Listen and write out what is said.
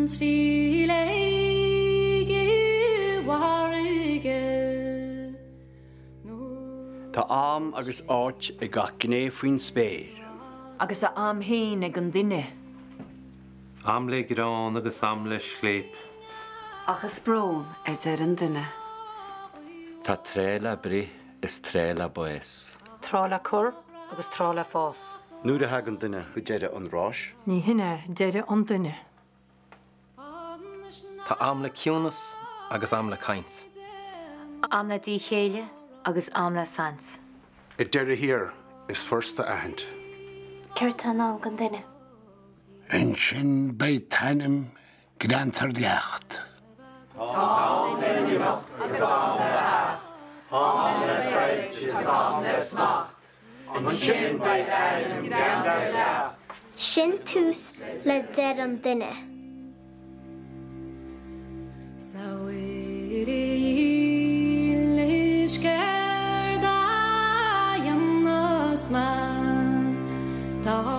Triail ag i bhfarraige nó. Tá am agus áit ag gach gné faoin spéir. Agus a am féin ag an duine. Am le greann agus am le scléip. Ach is brón é deireadh an duine. Tá tráth le breith is tráth le bás. Tráth le cur agus tráth le fás. Nuair a thagann duine go deireadh an ráis. Ní hin é deireadh an duine. Tá am le ciúnas agus am le caint. Am le díchéille agus am le saint. Ag deireadh thiar is furasta a aithint. Céard tá i ndán don duine? Ansin beidh t'ainm greanta ar leacht. Tá am le n-imeacht is am le theacht, am le troid is am le smacht, ansin beidh d'ainm greanta ar leacht. Sin tús le deireadh an duine. 'S a Mhuire dhílis céard a dhéanfas mé? Tá.